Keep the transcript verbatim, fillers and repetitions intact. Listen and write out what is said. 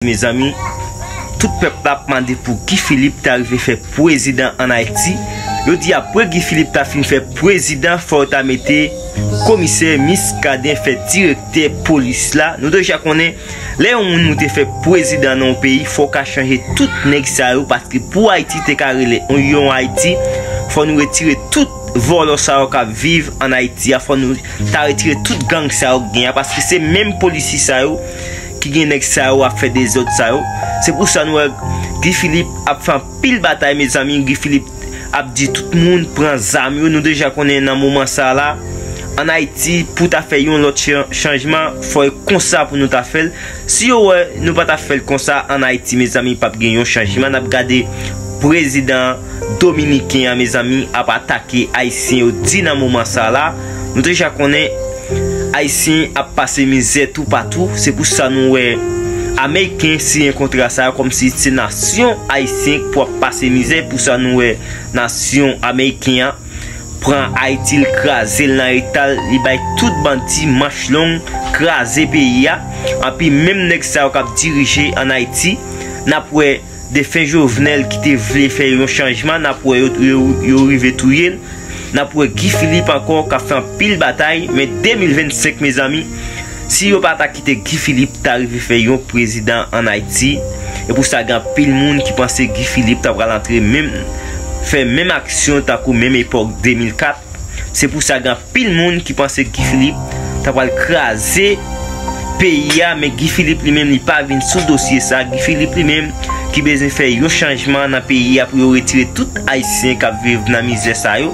mezanmi, tout pèp la ap mande pou Guy Philippe ta rive fè prezidan ann Ayiti. Yo di apre Guy Philippe ta fin fè prezidan, fò yo ta mete komisè Muscadin fè direktè polis la. Nou deja konnen, lè yon moun moute fè prezidan nan yon peyi, fò w ka chanje tout nèg sa yo, paske pou Ayiti te ka rele yon, yon Ayiti, fò nou retire tout vòlò sa yo k ap viv ann Ayiti a, fò nou ta retire tout gang sa yo k gen an, paske se menm polisye sa yo ki gen nèg sa yo ap fè dezòd sa yo. Se pou sa nou wè Guy Philippe ap fè anpil batay, mezanmi. Guy Philippe ap di tout moun pran zam yo. Nou deja konnen nan moman sa la, ann Ayiti, pou ta fè yon lòt chan- chanjman, fò e konsa pou nou ta fè l. Si yo wè nou pa ta fè l konsa, ann Ayiti, mezanmi, p ap gen yon chanjman. N ap gade prezidan dominiken an, mezanmi, ap atake ayisyen yo di nan moman sa la. Nou deja konnen ayisyen ap pase mizè toupatou. Se pou sa nou wè ameriken siyen kontra sa yo, kòmsi se nasyon ayisyen pou ap pase mizè. Pou sa nou wè nasyon ameriken an pran Ayiti, l kraze l nan eta l, li bay tout bandi manch long, kraze peyi a. Anpi menm nèg sa yo k ap dirije ann Ayiti, n ap wè defen Jovenel ki te vle fè yon chanjman, n ap wè yo, yo, yo rive touye l. N ap wè Guy Philippe ankò k ap fè anpil batay, men de mil vennsenk, mezanmi, si yo pa ta kite Guy Philippe ta rive fè yon prezidan ann Ayiti, e pou sa gen anpil moun ki panse Guy Philippe ta pral antre menm, fè menm aksyon tankou menm epòk de mil kat. Se pou sa gen anpil moun ki panse Guy Philippe ta pral kraze peyi a, men Guy Philippe li menm li pa vin sou dosye sa. Guy Philippe li menm ki bezwen fè yon chanjman nan peyi a pou yo retire tout ayisyen k ap viv nan mizè sa yo.